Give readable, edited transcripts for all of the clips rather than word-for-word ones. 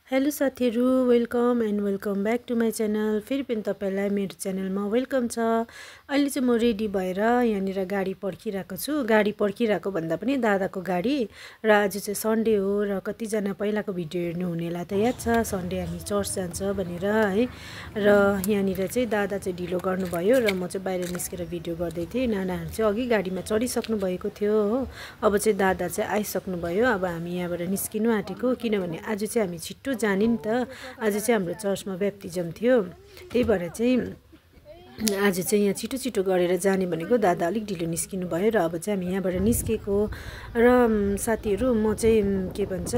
Hello साथीहरु welcome and welcome back to my channel. फेरि पनि तपाईलाई मेरो च्यानलमा वेलकम छ। अहिले चाहिँ म रेडी भएर यहाँनिर गाडी पर्खिरहेको छु। गाडी पर्खिरहेको भन्दा पनि दादाको गाडी, र आज चाहिँ सन्डे हो र कतिजना पहिलाको भिडियो हेर्नु हुनेलाई त याद छ सन्डे हामी चर्च जान्छ भनेर है। र यहाँनिर चाहिँ दादा चाहिँ ढिलो गर्नुभयो र म चाहिँ बाहिर निस्केर भिडियो गर्दै थिएँ। नानाहरू चाहिँ अघि गाडीमा चढिसक्नु भएको थियो हो। अब चाहिँ दादा चाहिँ आइसक्नु भयो। अब हामी यहाँबाट निस्किनु आँटेको, किनभने आज चाहिँ हामी छिट्टो जाने नि त। आज चाहिँ हाम्रो चर्चमा ब्याप्टिजम थियो, त्यही भएर चाहिँ आज चाहिँ यहाँ छिटो छिटो गरेर जाने भनेको दादा अलिक ढिलो निस्किनु भयो र अब चाहिँ हामी यहाँबाट निस्केको। र साथीहरू म चाहिँ के भन्छ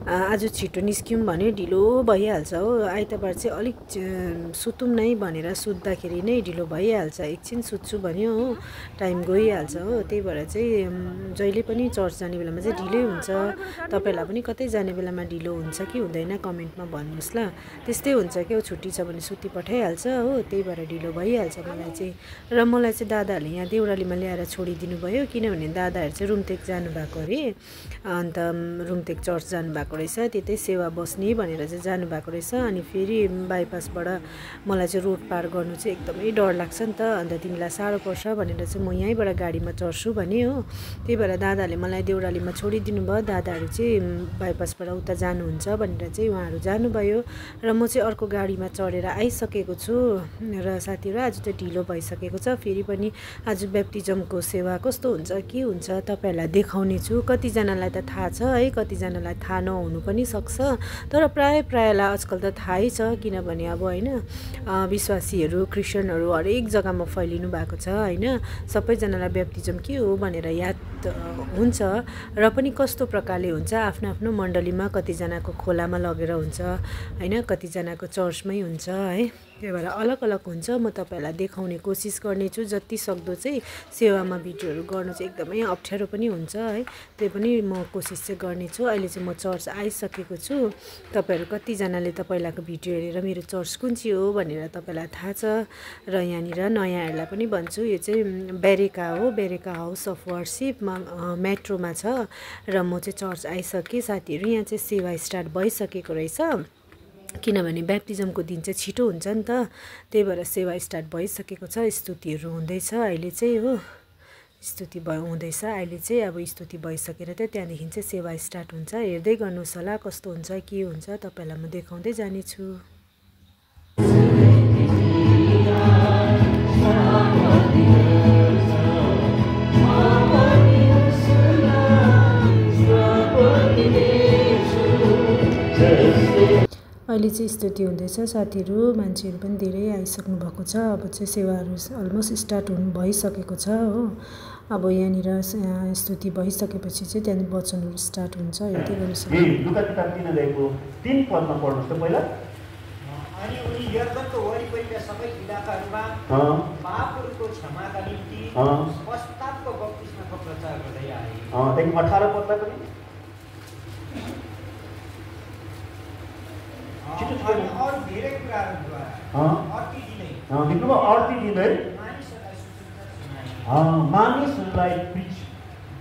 आज छिटो निस्क्यौँ भने ढिलो भइहाल्छ हो। आइतबार चाहिँ अलिक सुतौँ नै भनेर सुत्दाखेरि नै ढिलो भइहाल्छ। एकछिन सुत्छु भन्यो हो, टाइम गइहाल्छ हो। त्यही भएर चाहिँ जहिले पनि चर्च जाने बेलामा चाहिँ ढिलै हुन्छ। तपाईँहरूलाई पनि कतै जाने बेलामा ढिलो हुन्छ कि हुँदैन कमेन्टमा भन्नुहोस् ल। त्यस्तै हुन्छ क्या, छुट्टी छ भने सुत्ती पठाइहाल्छ हो, त्यही भएर ढिलो भइहाल्छ मलाई चाहिँ। र मलाई चाहिँ दादाहरूले यहाँ देउरालीमा ल्याएर छोडिदिनु भयो, किनभने दादाहरू चाहिँ रुमतेक जानुभएको अरे। अन्त रुमतेक चर्च जानुभएको रहेछ, त्यतै सेवा बस्ने भनेर चाहिँ जानुभएको रहेछ। अनि फेरि बाइपासबाट मलाई चाहिँ रोड पार गर्नु चाहिँ एकदमै डर लाग्छ नि त। अन्त तिमीलाई साह्रो पर्छ भनेर चाहिँ म यहीँबाट गाडीमा चढ्छु भने हो। त्यही भएर दादाहरूले मलाई देउरालीमा छोडिदिनु भयो। दादाहरू चाहिँ बाइपासबाट उता जानुहुन्छ भनेर चाहिँ उहाँहरू जानुभयो र म चाहिँ अर्को गाडीमा चढेर आइसकेको छु। र साथीहरू आज चाहिँ ढिलो भइसकेको छ। फेरि पनि आज ब्याप्टिजमको सेवा कस्तो हुन्छ के हुन्छ तपाईँहरूलाई देखाउने छु। कतिजनालाई त थाहा छ है, कतिजनालाई थाहा नहुनु पनि सक्छ, तर प्रायलाई आजकल त थाहै छ। किनभने अब होइन विश्वासीहरू क्रिस्चियनहरू हरेक जग्गामा फैलिनु भएको छ होइन। सबैजनालाई ब्याप्टिजम के हो भनेर याद हुन्छ र पनि कस्तो प्रकारले हुन्छ आफ्नो आफ्नो मण्डलीमा, कतिजनाको खोलामा लगेर हुन्छ होइन, कतिजनाको चर्चमै हुन्छ है। त्यही भएर अलग अलग हुन्छ। म तपाईँहरूलाई देखाउने कोसिस गर्नेछु जति सक्दो चाहिँ। सेवामा भिडियोहरू गर्नु चाहिँ एकदमै अप्ठ्यारो पनि हुन्छ है, त्यही पनि म कोसिस चाहिँ गर्नेछु। अहिले चाहिँ म चर्च आइसकेको छु। तपाईँहरू कतिजनाले त पहिलाको भिडियो हेरेर मेरो चर्च कुन चाहिँ हो भनेर तपाईँलाई थाहा छ। र यहाँनिर नयाँहरूलाई पनि भन्छु, यो चाहिँ बेरेका हो, बेरेका हाउस अफ वर्सिपमा मेट्रोमा छ। र म चाहिँ चर्च आइसकेँ साथीहरू। यहाँ चाहिँ सेवा स्टार्ट भइसकेको रहेछ, किनभने ब्याप्टिजमको दिन चाहिँ छिटो हुन्छ नि त। त्यही भएर सेवा स्टार्ट भइसकेको छ। स्तुतिहरू हुँदैछ अहिले चाहिँ हो, स्तुति हुँदैछ अहिले चाहिँ। अब स्तुति भइसकेर चाहिँ त्यहाँदेखि चाहिँ सेवा स्टार्ट हुन्छ। हेर्दै गर्नुहोस् होला कस्तो हुन्छ के हुन्छ, तपाईँलाई म देखाउँदै जानेछु। अहिले चाहिँ स्तुति हुँदैछ साथीहरू, मान्छेहरू पनि धेरै आइसक्नु भएको छ। अब चाहिँ सेवाहरू अलमोस्ट स्टार्ट भइसकेको छ हो। अब यहाँनिर स्तुति भइसकेपछि चाहिँ त्यहाँदेखि वचनहरू स्टार्ट हुन्छ। हेर्दै गर्नुहोस्। लुका किताब 3 पदमा पढ्नुहोस् त पहिला। अनि उनी यर्दनको वरिपरिका सबै इलाकाहरूमा पापहरूको क्षमाका निम्ति पश्चातापको बप्तिस्माको प्रचार गर्दै आए। त्यहाँदेखि 18 पदमा पनि अरू धेरै कुराहरूद्वारा अर्ती दिँदै मानिसहरूलाई प्रिच,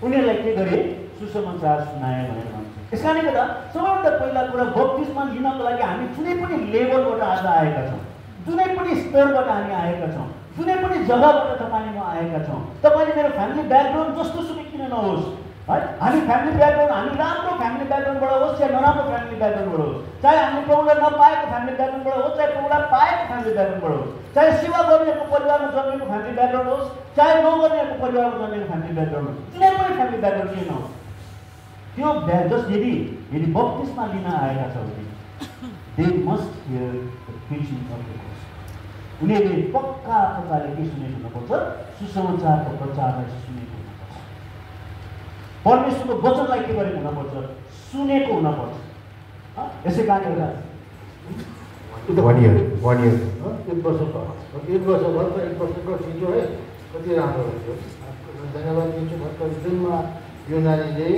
उनीहरूलाई के गरे सुसमाचार सुनाए भनेर भन्छ। त्यस कारणले गर्दा सबैभन्दा पहिला कुरा बप्तिस्मा लिनको लागि हामी जुनै पनि लेभलबाट आज आएका छौँ, जुनै पनि स्तरबाट हामी आएका छौँ, जुनै पनि जग्गाबाट तपाईँ म आएका छौँ। तपाईँले मेरो फ्यामिली ब्याकग्राउन्ड जस्तो सुकै किन नहोस् है, हामी फ्यामिली ब्याकग्राउन्ड, हामी राम्रो फ्यामिली ब्याकग्राउन्डबाट होस् या नराम्रो फ्यामिली ब्याकग्राउन्डबाट होस्, चाहे हामीले प्रभुलाई नपाएको फ्यामिली ब्याकग्राउन्डबाट होस्, चाहे प्रभुलाई पाएको फ्यामिली ब्याकग्राउन्डबाट होस्, चाहे सेवा गर्नेहरूको परिवारमा जन्मेको फ्यामिली ब्याकग्राउन्ड होस्, चाहे नगर्नेहरूको परिवारमा जन्मेको फ्यामिली ब्याकग्राउन्ड होस्, जुनै पनि फ्यामिली ब्याकग्राउन्ड किन नहोस्, त्यो जस्ट यदि बप्तिस्मा लिन आएका छ भने they must here the preaching of the gospel. उनीहरूले पक्का प्रकारले के सुनेको हुनुपर्छ, सुसमाचारको प्रचारलाई सुनेको हुनुपर्छ, परमेश्वरको वचनलाई के गरेको हुनुपर्छ, सुनेको हुनुपर्छ। यसै कारणले गर्दा 1 year 1 वर्ष भयो, 1 वर्ष भयो त 1 वर्षको छिटो है, कति राम्रो भयो। धन्यवाद दिन्छु। भर्खर जुनमा यो नानीले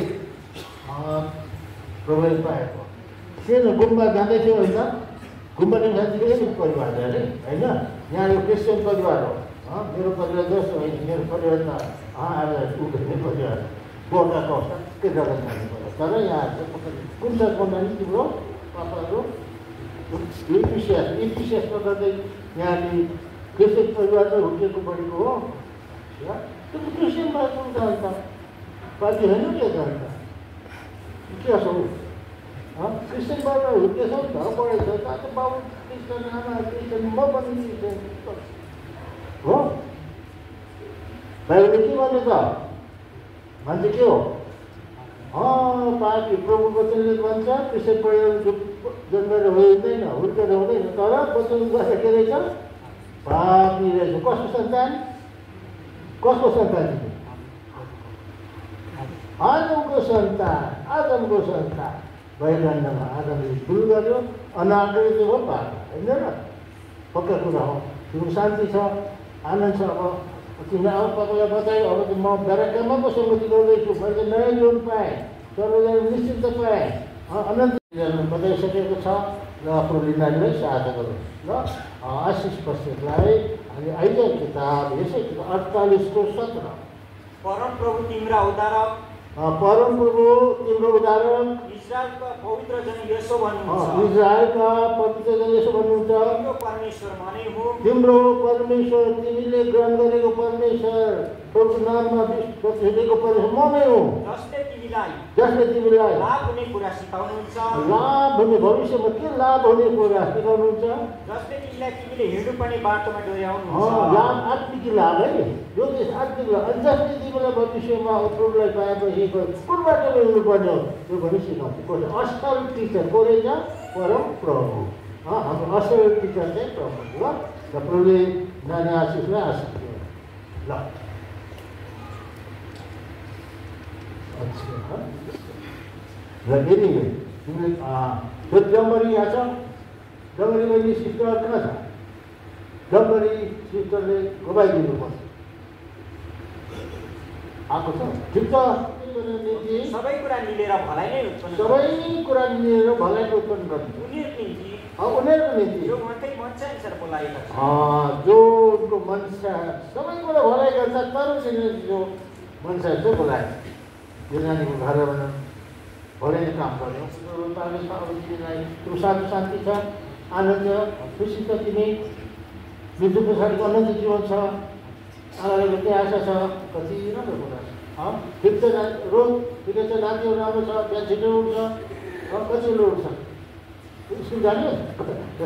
प्रवेश पाएको सेन गुम्बा जाँदै थियो होइन, गुम्बा साथीको एक परिवार अरे होइन। यहाँ यो क्रिस्चियन परिवार हो, मेरो परिवार जस्तो होइन, मेरो परिवार त आएर उठ्ने परिवार गोटाको के जग्गा जानु पर्यो। तर यहाँ कुन चाहिँ तिम्रो पापाहरू इन्थुसियास्टमा गर्दै यहाँले क्रिस्चियन परिवारमा हुर्किएको बढेको हो त्यो क्रिस्चियन बाबु त अन्त पार्टी होइन के त अन्त के छौ क्रिस्चियन बाबुमा हुर्केछौ त पढेछ त बाबु क्रिस्चियन आमा क्रिस्चियन म पनि क्रिस्चियन हो बाइबलले के भन्यो त मान्छे के हो पापी प्रभु वचनले भन्छ क्रिस्चियन परिवार जन्मेर हुँदैन हुर्केर हुँदैन तर वचन गर्दा के रहेछ पापी रहेछ कसको सन्तान आदमको सन्तान भइरहनमा आदमले भुल गर्यो अनादरले चाहिँ हो पाप होइन र पक्का कुरा हो तिम्रो शान्ति छ आनन्द छ अब तिमीले अब तपाईँलाई बतायो अब चाहिँ म बेराकामा सङ्गति गर्दैछु मैले नयाँ जीवन पाएँ सर्वजना निश्चित पाएँ अनन्त बताइसकेको छ र प्रभुले नानीलाई सहायता गरौँ ल आशिष पश्चातलाई अनि अहिले किताब यसै 48को 17 परमप्रभु तिम्रा उद्धारक परमप्रभु तिम्रो उदाहरण इस्राएलका पवित्र जन यसो भन्नुहुन्छ इस्राएलका पवित्र जन यसो भन्नुहुन्छ तिम्रो परमेश्वर मनै हो तिम्रो परमेश्वर तिमीले ग्रहण गरेको परमेश्वर प्रभु नाममा विश्वास गरेको परमेश्वर म नै हुँ जसले तिमीलाई लाभ हुने कुरा सिकाउनुहुन्छ लाभ हुने भविष्यमा के लाभ हुने कुरा सिकाउनुहुन्छ जसले तिमीले हिँड्नुपर्ने बाटोमा डोर्याउनुहुन्छ लाभ आत्मिक लाभ है यो चाहिँ आत्मिक लाभ जसले तिमीलाई भविष्यमा प्रभुलाई पाएपछि कुन बाटोमा हिँड्नुपर्ने हो त्यो पनि सिकाउँछ असल टिचर को रहेछ परम प्रभु हाम्रो असल टिचर चाहिँ प्रभु ल र प्रभुले नानी आशिषलाई आशिष दियो ल अच्छा र एनिवे तिमीले त्यो डम्बरी यहाँ छ डम्बरी मैले सिस्टर कहाँ छ डम्बरी सिस्टरले घुमाइदिनुपर्छ आएको छ ठिक छ सबै कुरा मिलेर भलाइ नै उत्पन्न सबै कुरा मिलेर भलाइ उत्पन्न गर्ने उनीहरूको निम्ति जो मात्रै मनसाअनुसार बोलाएका छन् जो उनको मनसा सबै कुरा भलाइ गर्छ तर तिनीहरूले जो मनसाअनुसार बोलाए यो नानीको घर बनाउनु भलै नै काम गर्यो त्यो सानो शान्ति छ आनन्द खुसी छ तिमी मृत्यु पछाडिको अनन्त जीवन छ आमाले के आशा छ कति राम्रो कुरा छ ठिक छ रोज ठिकै छ नातिहरू राम्रो छ बिहान छिटो उठ्छ कतिले उठ्छ स्कुल जाने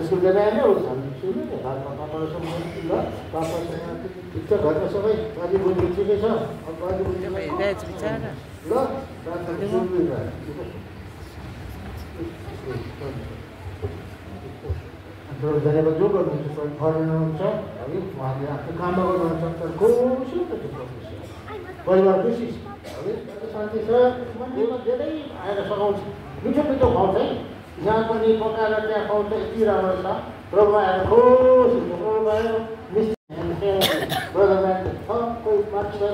स्कुल जाने होइन उठ्छ सुन्नु नि घरमा पापासँग ल पापासँग ठिक छ घरमा सबै बाजे बोजू ठिकै छ बाजे बोजू ल धन्यवाद जो गर्नुहुन्छ फर्नुहुन्छ है उहाँले आफ्नो काममा गर्नुहुन्छ तर खुसी परिवार खुसी है शान्ति छ मनमा धेरै आएर सघाउँछ मिठो मिठो खुवाउँछ है यहाँ पनि पकाएर त्यहाँ खुवाउँछ यति राम्रो छ प्रभु आएर खुसी हुन्छ प्रभु आएर ब्रदर कोही मान्छे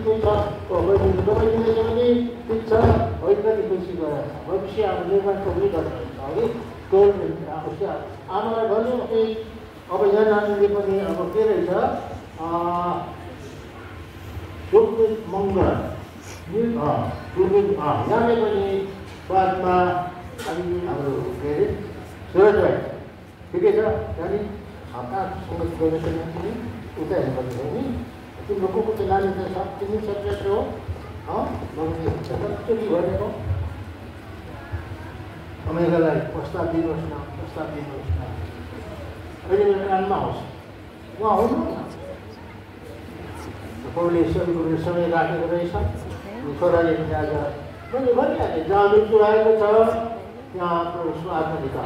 कोही छ कोही दबाई पनि ठिक छ होइन पनि खुसी गरेर भविष्य अब निर्माणको पनि गर्नुहुन्छ है आमालाई भन्यो अब यहाँ नानीले पनि अब के रहेछ मङ्गल यहाँले पनि बादमा अलि हाम्रो के अरे सुरज भाइ ठिकै छ त्यहाँदेखि कहाँसँग गर्ने उता हेर्नुपर्छ नि तिम्रो को चाहिँ नानी त छ तिमी सब्जेक्ट हो कति भनेको अमेरिकालाई प्रस्ताव दिनुहोस् न अहिले मेरो कानमा होस् उहाँ हुनु प्रभुले सबै समय राखेको रहेछ छोराले पनि आज मैले भनिहालेँ जहाँ मृत्यु आएको छ त्यहाँ प्रभु आत्मनिक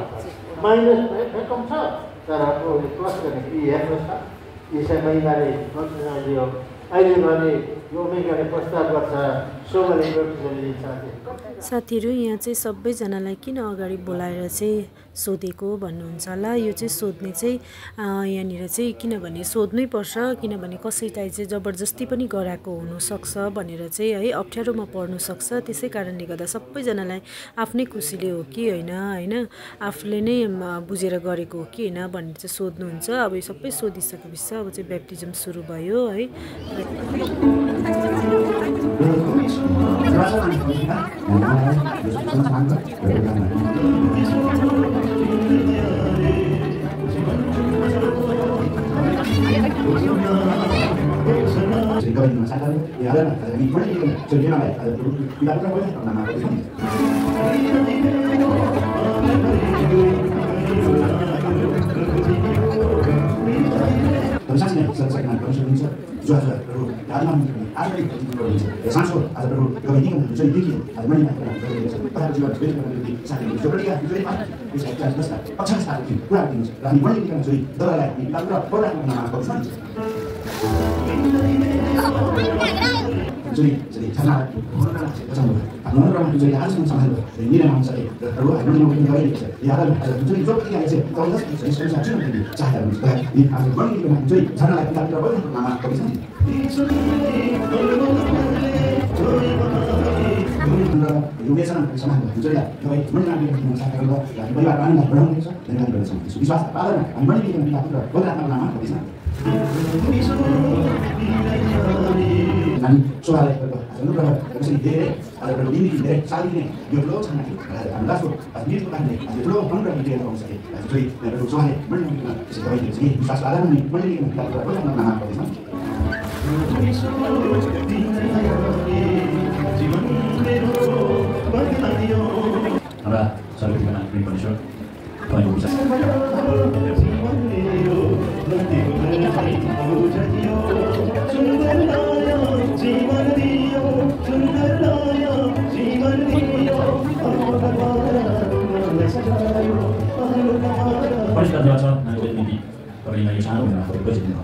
माइनस भएकम छ तर प्रभुले प्लस गर्ने हेर्नुहोस् न यसै महिनाले बच्चा दियो अहिले भने यो मेगाले प्रस्ताव गर्छ सोमले दिन्छ साथीहरू यहाँ चाहिँ सबैजनालाई किन अगाडि बोलाएर चाहिँ सोधेको भन्नुहुन्छ होला यो चाहिँ सोध्ने चाहिँ यहाँनिर चाहिँ किनभने सोध्नै पर्छ किनभने कसैलाई चाहिँ जबरजस्ती पनि गराएको हुनसक्छ भनेर चाहिँ है अप्ठ्यारोमा पर्नु सक्छ त्यसै कारणले गर्दा सबैजनालाई आफ्नै खुसीले हो कि होइन आफूले नै बुझेर गरेको हो कि होइन भनेर चाहिँ सोध्नुहुन्छ अब यो सबै सोधिसकेपछि अब चाहिँ ब्याप्टिजम सुरु भयो है Gracias. आधारमा हामी मण्डलीमा चलिरहेलाई पितापुत्र पनि नाममा साँच्चै सरसकमा गर्न सक्नुहुन्छ जो आजहरू आत्मा आजै गरिन्छ साँचो आजहरू यो मिटिङ चाहिँ देखियो आज मण्डलीमा गरिरहेको छ तथा जीवन व्यक्ति साथीहरू जो प्रतिका जुन पार्टी यसलाई क्लास दस्ता पछाडि साथी कुरा दिनुहुन्छ र हामी मण्डलीमा चाहिँ दललाई पितापुत्र पौराको नाममा गर्न सक्नुहुन्छ jadi karena orang jadi harus mensamai ini memang saya kalau ada yang mungkin kali ya ada jadi job yang saya kalau saya cuma jadi cara supaya di ada orang yang jadi cara lagi kita boleh nama komisi itu biasa sama jadi ya kalau mana yang saya kalau dan banyak orang yang berang itu dengan bersama bisa apa ada mana yang kita boleh nama komisi dan soal itu bisa ide ada ini ide saat ini yo lo sana ada so ini bukan deh itu lo pun berarti dia orang saya jadi ada soal mana kita bisa tahu ini bisa ada nih mana yang kita boleh nama apa sih ada soal itu kan informasi apa yang bisa Pada saat nanti ini, pemerintah yang sangat mengenal berkesan,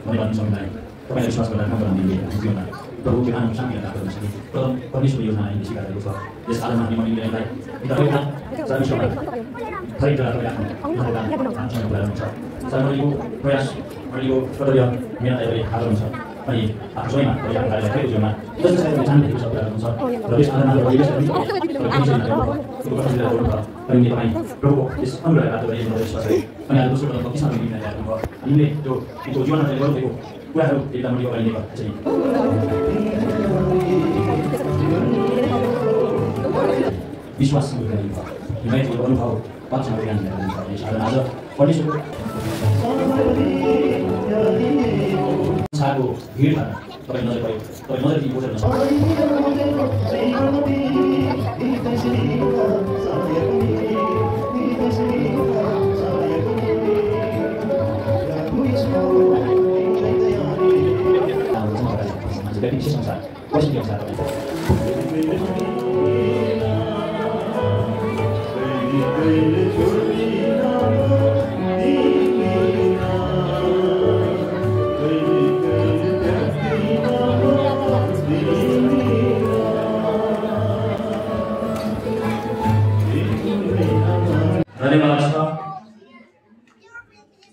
menekan sampai kepada visuas pada kamar ini, nasional. Berhubungan bersama kita terus ini. Kalau kondisi beliau ini sih kata itu, ya sekarang nanti mau dimulai lagi. Kita lihat, saya coba. Saya telah melihat, melakukan sangat berlalu. Saya melihat kerja minat dari harum saya. Ini aku soalnya kerja dari kerja mana. Terus saya bercanda itu berlalu saya. Terus ada nama beliau sendiri. Terus saya itu kan tidak boleh. Ini apa ini? Berhubung, is ambil kata dari yang saya. Ini ada usul untuk bisa begini ya. Ini itu tujuan dari baru itu. Gua harus kita melihat ini pak. Jadi. Visuas dari pak. Ini itu baru tahu. Pak sampai yang ada kondisi sagu hidup terima di bawah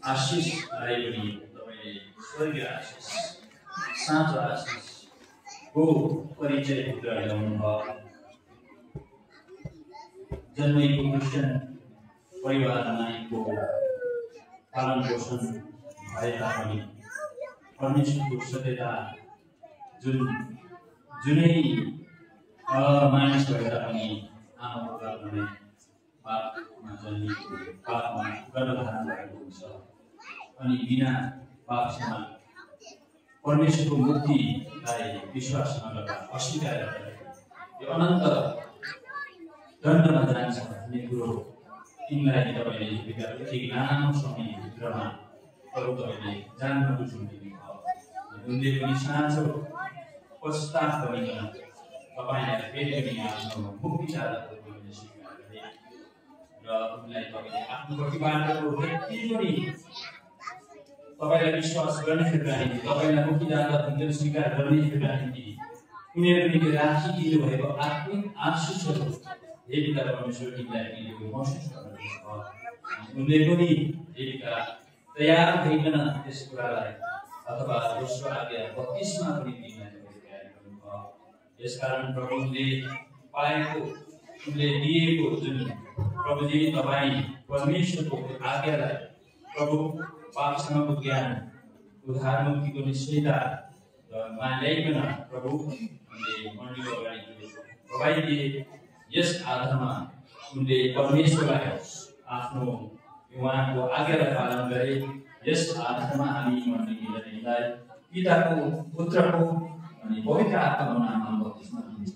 आशीष आएगी तपाईले स्वर्गीय आशीष साँचो आशीष को परिचय गराउनु भयो जन्मेको Christian परिवारमा को पालन पोषण भए तापनि परमेश्वरको सत्यता जुनै मानिस भए तापनि आमा बाबाले पापमा जन्मिएको पापमा गर्भधारण भएको हुन्छ अनि बिना पापसँग परमेश्वरको मुक्तिलाई विश्वास नगर्दा अस्वीकार गर्दा यो अनन्त दण्डमा जान्छ भन्ने कुरो तिमीलाई तपाईँले विद्यार्थी एक लामो समयभित्रमा अरू तपाईँले जान्न बुझ्नुहुने भयो उनले पनि साँचो पश्चाताप गरिकन तपाईँलाई फेरि पनि आफ्नो मुक्तिदाताको रूपमा स्वीकार गरे र उनलाई तपाईँले आफ्नो प्रतिबाटको व्यक्ति पनि तपाईँलाई विश्वास गर्नेका निम्ति तपाईँलाई मुक्तिदाता भनेर स्वीकार गर्नेका निम्ति उनीहरू निकै राखिदिनु भएको आत्मिक आशिषहरू देवीका परमेश्वर तिमीलाई दिएको महसुस गर्नुभयो उनले पनि देवीका तयार भइकन त्यस कुरालाई अथवा दोस्रो आज्ञा 32 मा पनि तिमीलाई तयार गर्नुभयो यसकारण प्रभुले पाएको उनले दिएको जुन प्रभुजी तपाईँ परमेश्वरको आज्ञालाई प्रभु पापसँगको ज्ञान उद्धार मुक्तिको निश्चयता मा ल्याइकन प्रभु उनले मण्डलीको अगाडि तपाईँले यस आधारमा उनले परमेश्वरलाई आफ्नो उहाँको आज्ञालाई पालन गरे यस आधारमा हामी मण्डलीलाई पिताको पुत्रको अनि पवित्र आत्माको नाममा बप्तिस्मा लिन्छ।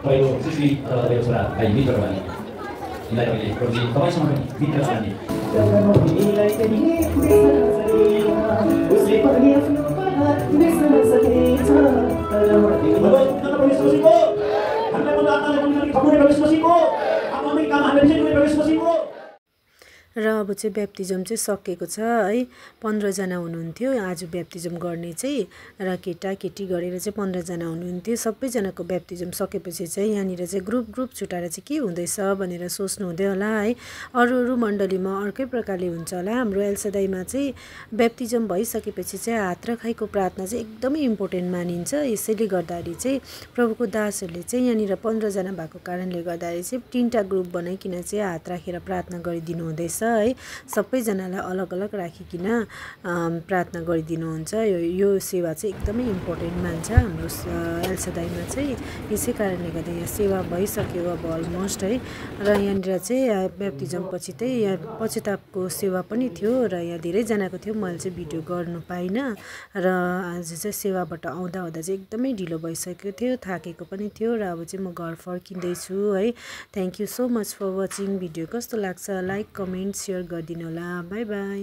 पहिलो सुश्री अथवा मेरो छोरा भाइ मित्र भने यिनलाई मैले प्रभुजी तपाईँसँग पनि मित्र छान्ने र अब चाहिँ ब्याप्तिजम चाहिँ सकेको छ है। 15 जना हुनुहुन्थ्यो आज ब्याप्तिजम गर्ने चाहिँ, र केटा केटी गरेर चाहिँ 15 जना हुनुहुन्थ्यो। सबैजनाको ब्याप्तिजम सकेपछि चाहिँ यहाँनिर चाहिँ ग्रुप छुटाएर चाहिँ के हुँदैछ भनेर सोच्नु हुँदै होला है। अरू मण्डलीमा अर्कै प्रकारले हुन्छ होला। हाम्रो एलसादाईमा चाहिँ ब्याप्तिजम भइसकेपछि चाहिँ हात राखाइको प्रार्थना चाहिँ एकदमै इम्पोर्टेन्ट मानिन्छ। यसैले गर्दाखेरि चाहिँ प्रभुको दासहरूले चाहिँ यहाँनिर 15 जना भएको कारणले गर्दाखेरि चाहिँ 3टा ग्रुप बनाइकन चाहिँ हात राखेर प्रार्थना गरिदिनु हुँदैछ है। सबैजनालाई अलग अलग राखिकन प्रार्थना गरिदिनुहुन्छ। यो सेवा चाहिँ एकदमै इम्पोर्टेन्ट मान्छ हाम्रो एलसादाईमा चाहिँ। यसै कारणले गर्दा यहाँ सेवा भइसक्यो अब अलमोस्ट है। र यहाँनिर चाहिँ ब्याप्तिजम पछि चाहिँ यहाँ पश्चातापको सेवा पनि थियो र यहाँ धेरैजनाको थियो। मैले चाहिँ भिडियो गर्नु पाइनँ र आज चाहिँ सेवाबाट आउँदा चाहिँ एकदमै ढिलो भइसकेको थियो, थाकेको पनि थियो र अब चाहिँ म घर फर्किँदैछु है। Thank you so much for watching. Video कस्तो लाग्छ लाइक कमेन्ट सेयर गरिदिनु होला। Bye by.